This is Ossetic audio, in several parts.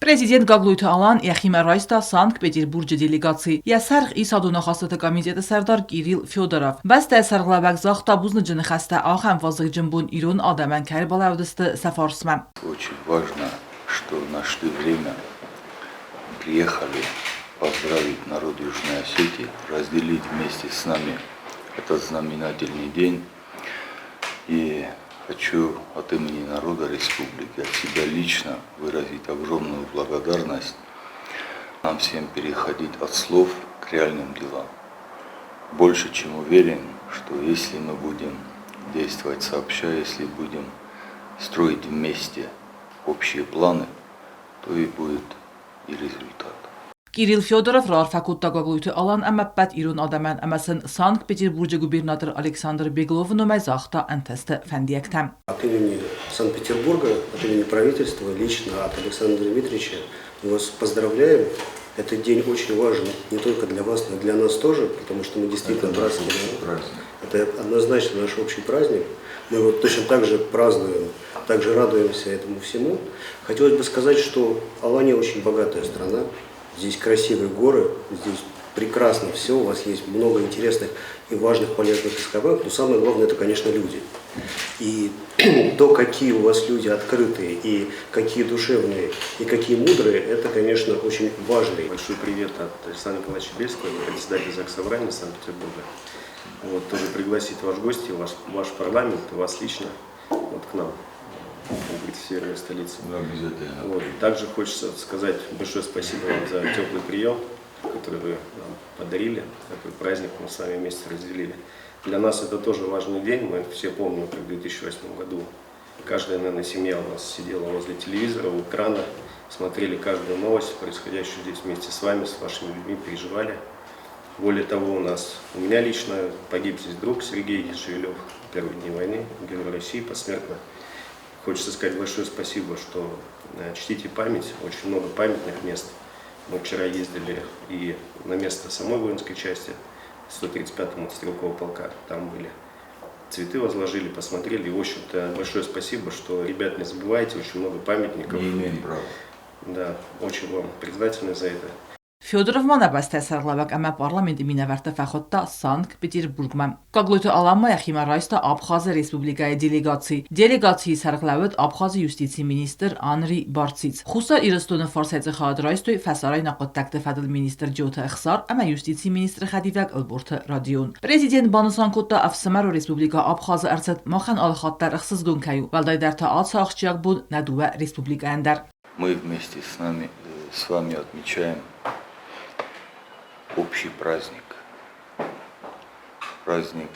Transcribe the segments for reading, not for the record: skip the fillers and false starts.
Президент Гаглойты Алан йӕхимӕ райста Санкт-Петербурджы делегаци. Йӕ сӕргъ исадон ахастыты комитеты сӕрдар Кирилл Федоров. Бӕстӕйы сӕргълӕууӕг загъта бузныджы ныхӕстӕ ахӕм вазыгджын бон ирон адӕмӕн кӕй балӕудысты сӕ фарсмӕ. Очень важно, что нашли время, приехали поздравить народ Южной Осетии, разделить вместе с нами этот знаменательный день. И хочу от имени народа республики, от себя лично выразить огромную благодарность нам всем переходить от слов к реальным делам. Больше чем уверен, что если мы будем действовать сообща, если будем строить вместе общие планы, то и будет и результат. Кирилл Федоров раарфӕ кодта Гаглойты Алан ӕмӕ ӕппӕт ирон адӕмӕн ӕмӕ сын Санкт-Петербурджы губернатор Александр Бегловы номӕй загъта ӕнтысты фӕндиӕгтӕ. От имени Санкт-Петербурга, от имени правительства, лично от Александра Дмитриевича мы вас поздравляем. Этот день очень важен не только для вас, но и для нас тоже, потому что мы действительно Это наш братские общий народ. праздник. Это однозначно наш общий праздник. Мы его точно так же празднуем, также радуемся этому всему. Хотелось бы сказать, что Алания очень богатая страна. Здесь красивые горы, здесь прекрасно все, у вас есть много интересных и важных, полезных ископаемых, но самое главное, это, конечно, люди. И то, какие у вас люди открытые, и какие душевные, и какие мудрые, это, конечно, очень важно. Большой привет от Александра Николаевича Бельского, председателя Заксобрания Санкт-Петербурга. Вот, тоже пригласить ваш гости, ваш парламент, вас лично вот, к нам, как говорится, в северную столицу. Мы обязательно. Вот. Также хочется сказать большое спасибо вам за теплый прием, который вы нам подарили, такой праздник мы с вами вместе разделили. Для нас это тоже важный день. Мы все помним, как в 2008 году каждая, наверное, семья у нас сидела возле телевизора, у экрана, смотрели каждую новость, происходящую здесь вместе с вами, с вашими людьми, переживали. Более того, у меня лично погиб здесь друг Сергей Шевелев в первые дни войны, герой России посмертно. Хочется сказать большое спасибо, что чтите память, очень много памятных мест. Мы вчера ездили и на место самой воинской части, 135-го мотострелкового полка, там были. Цветы возложили, посмотрели. И, в общем-то, большое спасибо, что, ребят, не забывайте, очень много памятников. Не имеем права. Да, очень вам признательны за это. Федоров ма нӕ бӕстӕйы сӕргълӕууӕг ӕмӕ парламенты минӕвӕртты фӕхуыдта Санкт-Петербургмӕ. Гаглойты Алан ма йӕхимӕ райста Абхазы республикӕйы делегаци. Делегацийы сӕргълӕууӕг Абхазы юстицийы министр Анри Барциц. Хуссар Ирыстоны фарсӕй хайад райстой фӕсарӕйнаг хъуыддӕгты фӕдыл министр Джиоты Ӕхсар ӕмӕ юстицийы министры хӕдивӕг Ӕлборты Родион. Президент банысан кодта, ӕфсымӕрон республикӕ Абхазы ӕрцыд махӕн алыхатт дӕр ӕхсызгон кӕй у, уӕлдайдӕр та ацы ахсджиаг бон нӕ дыууӕ республикӕйӕн дӕр. Мы вместе с вами отмечаем общий праздник. Праздник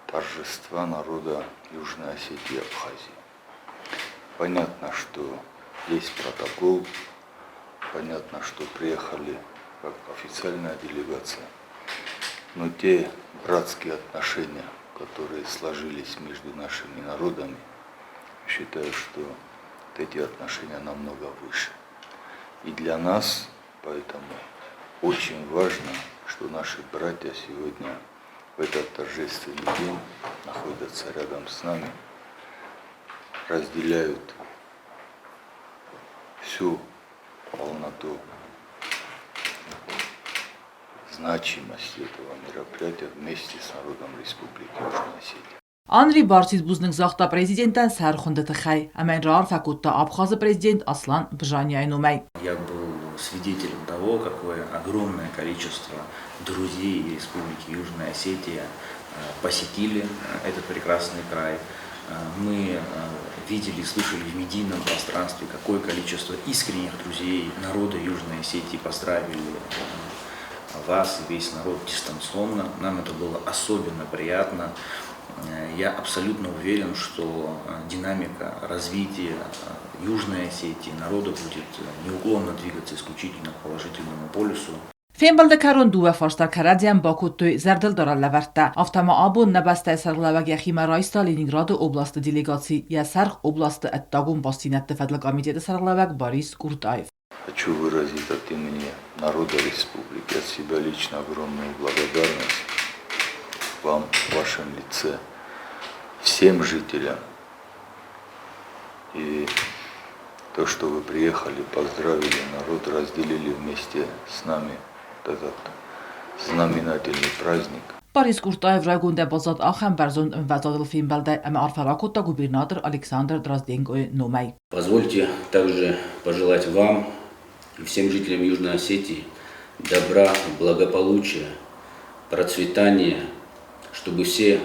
торжества народа Южной Осетии и Абхазии. Понятно, что есть протокол, понятно, что приехали как официальная делегация, но те братские отношения, которые сложились между нашими народами, считаю, что эти отношения намного выше. И для нас поэтому очень важно, что наши братья сегодня в этот торжественный день находятся рядом с нами, разделяют всю полноту значимости этого мероприятия вместе с народом Республики Южная Осетия. Анри Барциц бузныг загъта президентӕн сӕрыхъуынды тыххӕй ӕмӕ йын раарфӕ кодта Абхазы президент Аслан Бжанияйы номӕй. Я был свидетелем того, какое огромное количество друзей Республики Южная Осетия посетили этот прекрасный край. Мы видели и слышали в медийном пространстве, какое количество искренних друзей народа Южной Осетии поздравили вас и весь народ дистанционно. Нам это было особенно приятно. Я абсолютно уверен, что динамика развития Южной Осетии, народа будет неуклонно двигаться исключительно к положительному полюсу. Фембӕлды кӕрон дыууӕ фарс дӕр кӕрӕдзийӕн бакодтой зӕрдылдарӕн лӕвӕрттӕ. Афтӕ ма абон нӕ бӕстӕйы сӕргълӕууӕг йӕхимӕ райста Ленинграды областы делегаци, йӕ сӕргъ областы ӕддагон бастдзинӕдты фӕдыл комитеты сӕргълӕууӕг Борис Куртаев. Хочу выразить от имени народа республики, от себя лично огромную благодарность вам, в вашем лице, всем жителям. И То, что вы приехали, поздравили народ, разделили вместе с нами этот знаменательный праздник. Парис Куртаев райгондӕй баззад ахӕм бӕрзонд ӕмвӕзадыл фембӕлдӕй ӕмӕ арфӕ ракодта губернатор Александр Дрозденкойы номӕй. Позвольте также пожелать вам и всем жителям Южной Осетии добра, благополучия, процветания, чтобы все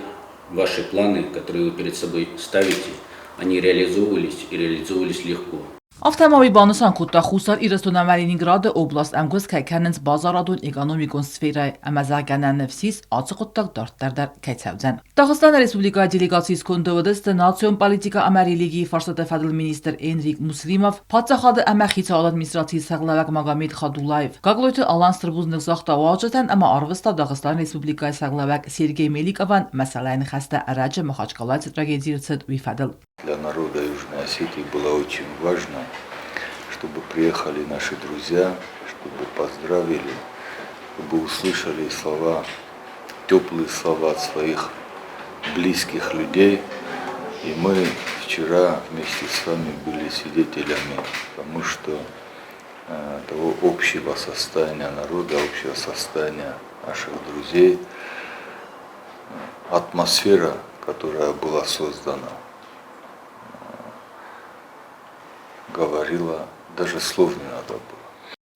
ваши планы, которые вы перед собой ставите, они реализовывались и реализовывались легко. Афтӕ ма уый банысан кодта, Хуссар Ирыстон ӕмӕ Ленинграды област ӕмгуыст кӕй кӕнынц базарадон-экономикон сферӕйы ӕмӕ зӕгъгӕ нӕ ныфс ис, ацы хъуыддаг дарддӕр дӕр кӕй цӕудзӕн. Дагъистаны Республикӕйы делегацийы сконды уыдысты национ политикӕ ӕмӕ религийы фарстаты фӕдыл министр Энрик Муслимов, паддзахады ӕмӕ хицауады администрацийы сӕргълӕууӕг Магомед Хадулаев. Гаглойты Алан стыр бузныг загъта уазджытӕн ӕмӕ арвыста Дагъистаны Республикӕйы сӕргълӕууӕг Сергей Меликовӕн мӕсӕллӕйы ныхӕстӕ ӕрӕджы Махачкалайы цы трагеди ӕрцыд, уый фӕдыл. Для народа Южной Осетии было очень важно, чтобы приехали наши друзья, чтобы поздравили, чтобы услышали слова, теплые слова от своих близких людей. И мы вчера вместе с вами были свидетелями тому, что того общего состояния народа, общего состояния наших друзей, атмосфера, которая была создана, говорила, даже слов не надо было.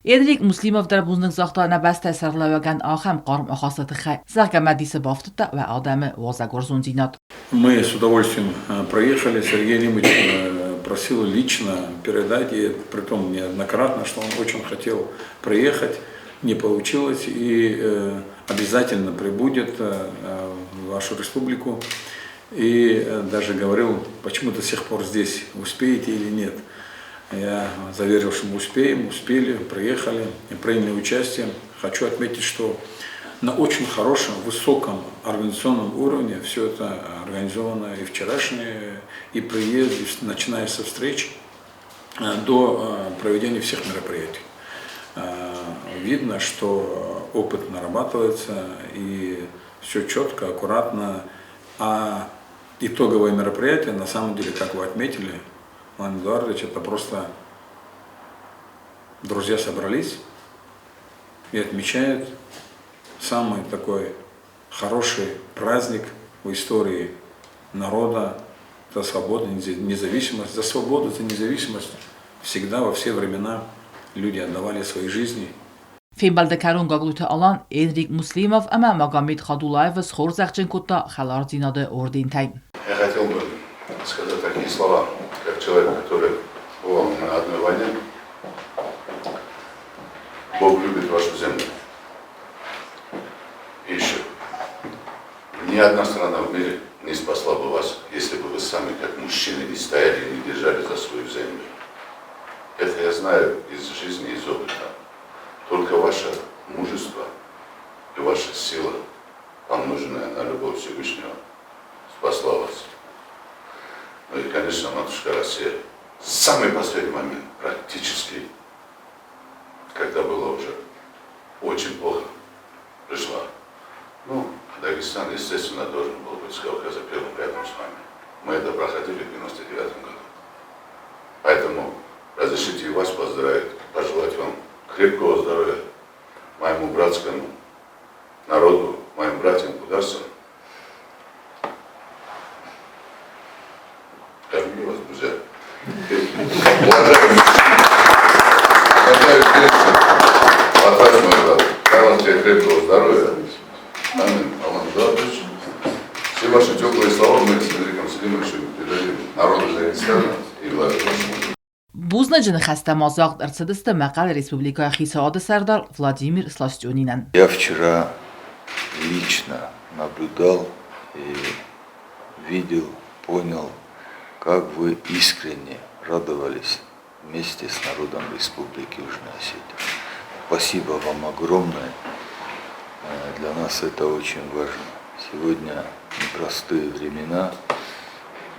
Энрик Муслимов дӕр бузныг загъта нӕ бӕстӕйы сӕргълӕууӕгӕн ахӕм хъарм ахасты тыххӕй, зӕгъгӕ мӕ дисы бафтыдта уӕ адӕмы уазӕгуарзондзинад. Мы с удовольствием проехали. Сергей Лимович просил лично передать, и притом неоднократно, что он очень хотел приехать, не получилось, и обязательно прибудет в вашу республику. И даже говорил, почему до сих пор здесь, успеете или нет. Я заверил, что мы успеем, успели, приехали и приняли участие. Хочу отметить, что на очень хорошем, высоком организационном уровне все это организовано, и вчерашнее, и приезд, и начиная со встреч до проведения всех мероприятий. Видно, что опыт нарабатывается, и все четко, аккуратно. А итоговое мероприятие, на самом деле, как вы отметили, Алан Эдуардович, это просто друзья собрались и отмечают самый такой хороший праздник в истории народа за свободу, независимость. За свободу, за независимость всегда во все времена люди отдавали свои жизни. Фембӕлды кӕрон Гаглойты Алан, Энрик Муслимов ӕмӕ Магомед Хадулаевы схорзӕхджын кодта хӕлардзинады ордентӕй. Я хотел бы сказать такие слова, как человек, который был на одной войне. Бог любит вашу землю. И еще. Ни одна страна в мире не спасла бы вас, если бы вы сами, как мужчины, не стояли и не держали за свою землю. Это я знаю из жизни, из опыта. Только ваше мужество и ваша сила, помноженная на любовь Всевышнего, спасла вас. Ну и, конечно, матушка Россия, самый последний момент, практически, когда было уже очень плохо, пришла. Ну, Дагестан, естественно, должен был быть с Кавказа первым рядом с вами. Мы это проходили в 99 году. Поэтому разрешите и вас поздравить, пожелать вам крепкого здоровья, моему братскому народу, моим братьям кударцам. Я люблю вас, друзья. Уважаю, уважаю сердце. мой брат. Дай вам тебе крепкого здоровья. Аминь. Алан Эдуардович. Все ваши теплые слова мы с Энриком Селимовичем передадим народу Дагестана и вашему. Бузныджы ныхӕстӕ ма загъд ӕрцыдысты Мӕхъӕлы Республикӕйы Хицауады сӕрдар Владимир Сластенинӕн. Я вчера лично наблюдал и видел, понял, как вы искренне радовались вместе с народом Республики Южная Осетия. Спасибо вам огромное. Для нас это очень важно. Сегодня непростые времена.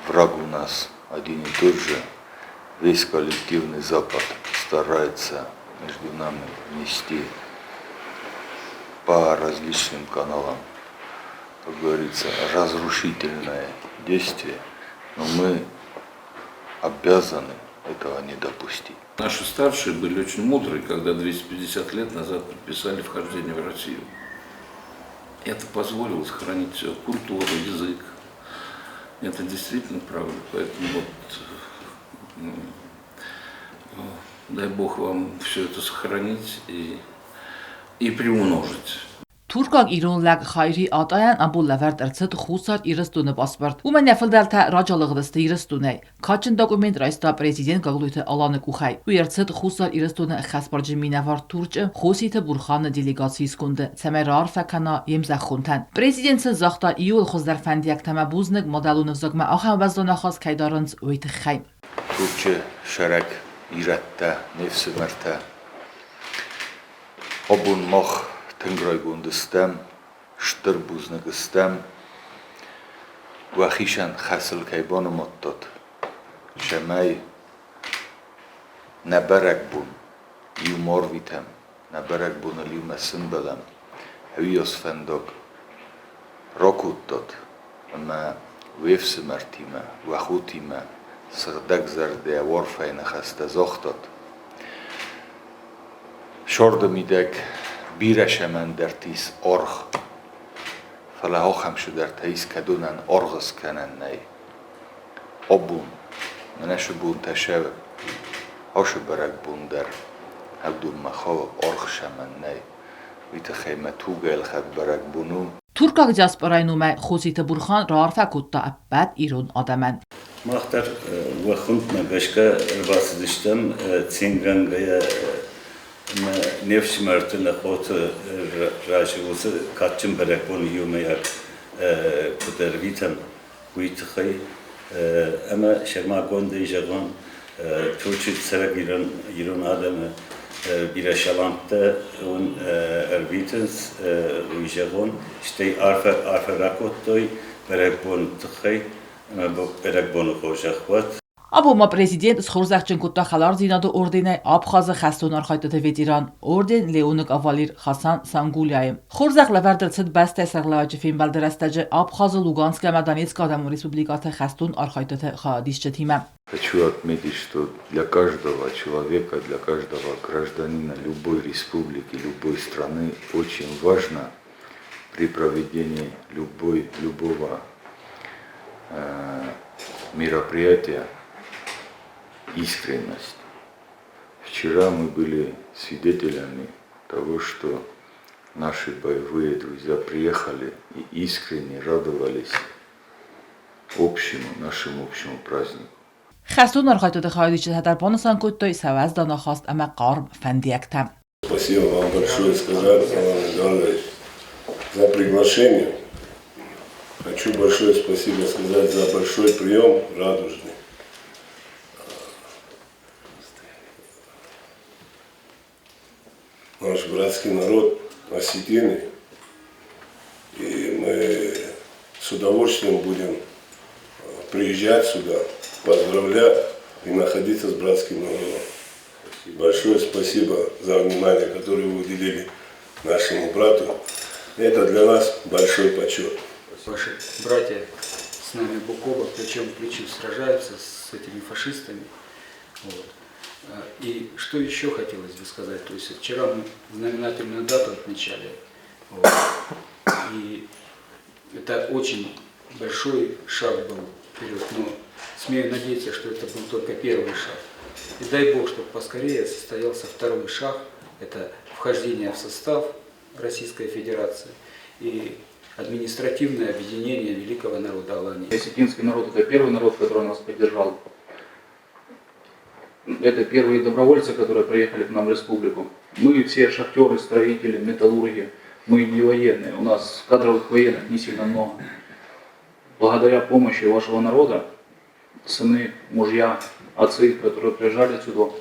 Враг у нас один и тот же. Весь коллективный Запад старается между нами внести по различным каналам, как говорится, разрушительное действие. Но мы обязаны этого не допустить. Наши старшие были очень мудрые, когда 250 лет назад подписали вхождение в Россию. Это позволило сохранить все, культуру, язык. Это действительно правда. Поэтому вот, дай Бог вам все это сохранить и приумножить. Туркаг ирон лӕг Хайри Атайӕн абон лӕвӕрд ӕрцыд Хуссар Ирыстоны паспорт. Уымӕн йӕ фыдӕлтӕ раджы лыгъдысты Ирыстонӕй. Кадджын документ райста президент Гаглойты Аланы къухӕй. Уый ӕрцыд Хуссар Ирыстоны ӕххӕстбарджын минӕвар Турчы Хоситы Бурханы делегацийы сконды, цӕмӕй раарфӕ кӕна йе мзӕххонтӕн. Президент сын загъта, иууыл хуыздӕр фӕндиӕгтӕ ӕмӕ бузныг мадӕлон ӕвзагмӕ ахӕм уӕздан ахаст кӕй дарынц, уый тыххӕй. Турчы сӕрак ирӕттӕ, не фсымӕртӕ, Абон мах тынг райгонд стӕм, стыр бузныг стӕм, уӕхицӕн хӕсыл кӕй банымадтат, цӕмӕй нӕ бӕрӕгбон иумӕ арвитӕм, нӕ бӕрӕгбоныл иумӕ сӕмбӕлӕм, ӕвиас фӕндаг ракодтат ӕмӕ уе фсымӕртимӕ, уӕ хотимӕ сыгъдӕгзӕрдӕ арфӕйы ныхӕстӕ загътат. Сӕрды мидӕг бирӕ сӕмӕндӕрты ис аргъ, фӕлӕ ахӕм цыдӕртӕ ис, кӕдонӕн аргъ скӕнӕн нӕй. Абон, мӕнӕ цы бонтӕ сӕ ацы бӕрӕгбон дӕр, уыдонмӕ хауы аргъ сӕмӕн нӕй. Уый тыххӕй мӕ тугӕлхӕд бӕрӕгбон у. Туркаг диаспорайы номӕй Хозиты Бурхан раарфӕ кодта ӕппӕт ирон адӕмӕн. Мах дӕр уӕ хуындмӕ гӕсгӕ ӕрбацыдыстӕм цингӕнгӕйӕ не фсымӕрты, нӕ хоты разы уыцы кадджын бӕрӕгбон иумӕйаг куыд ӕрвитӕм, уый тыххӕй. Ӕмӕ сӕрмагондӕй зӕгъон, Турчы цӕрӕг ирон адӕмы бирӕ саламттӕ уын ӕрвитынц, уый зӕгъон, стӕй арфӕ ракодтой бӕрӕгбоны тыххӕй ӕмӕ бӕрӕгбоны хорзӕх уӕд. Абон ма президент схорзӕхджын кодта хӕлардзинады орденӕй Абхазы хӕстон архайдтыты ветеран, орден Леоны кавалер Хасан Сангулияйы. Хорзӕх лӕвӕрд ӕрцыд бӕстӕйы сӕргълӕууӕджы фембӕлды рӕстӕджы Абхазы, Луганскы ӕмӕ Донецкы адӕмон республикӕты хӕстон архайдтыты хайадисджытимӕ. Хочу отметить, что для каждого человека, для каждого гражданина любой республики, любой страны очень важно при проведении любого мероприятия искренность. Вчера мы были свидетелями того, что наши боевые друзья приехали и искренне радовались общему, нашему общему празднику. Хӕстон архайдтыты хайадисджытӕ дӕр банысан кодтой сӕ уӕздан ахаст ӕмӕ хъарм фӕндиӕгтӕ. Спасибо вам большое сказать, Алан Эдуардович, за приглашение. Хочу большое спасибо сказать за большой прием радужный. Наш братский народ осетины, и мы с удовольствием будем приезжать сюда, поздравлять и находиться с братским народом. Большое спасибо за внимание, которое вы уделили нашему брату. Это для нас большой почет. Ваши братья с нами бок о бок, плечом к плечу сражаются с этими фашистами. Вот. И что еще хотелось бы сказать, то есть вчера мы знаменательную дату отмечали, вот. И это очень большой шаг был вперед, но смею надеяться, что это был только первый шаг. И дай Бог, чтобы поскорее состоялся второй шаг, это вхождение в состав Российской Федерации и административное объединение великого народа Алании. Осетинский народ – это первый народ, который нас поддержал. Это первые добровольцы, которые приехали к нам в республику. Мы все шахтеры, строители, металлурги, мы не военные. У нас кадровых военных не сильно много. Благодаря помощи вашего народа, сыны, мужья, отцы, которые приезжали отсюда,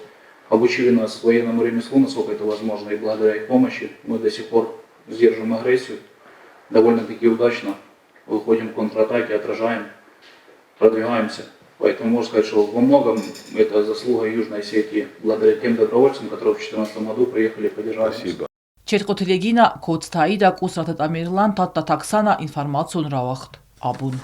обучили нас военному ремеслу, насколько это возможно, и благодаря их помощи мы до сих пор сдерживаем агрессию довольно-таки удачно. Выходим в контратаки, отражаем, продвигаемся. Поэтому можно сказать, что во многом это заслуга Южной Осетии, благодаря тем добровольцам, которые в 2014 году приехали поддержать нас. Спасибо. Четкоты Регина, Коцты Аида, Къусраты Тамерлан, Тадтаты Оксана, информацион рауагъд. Абон.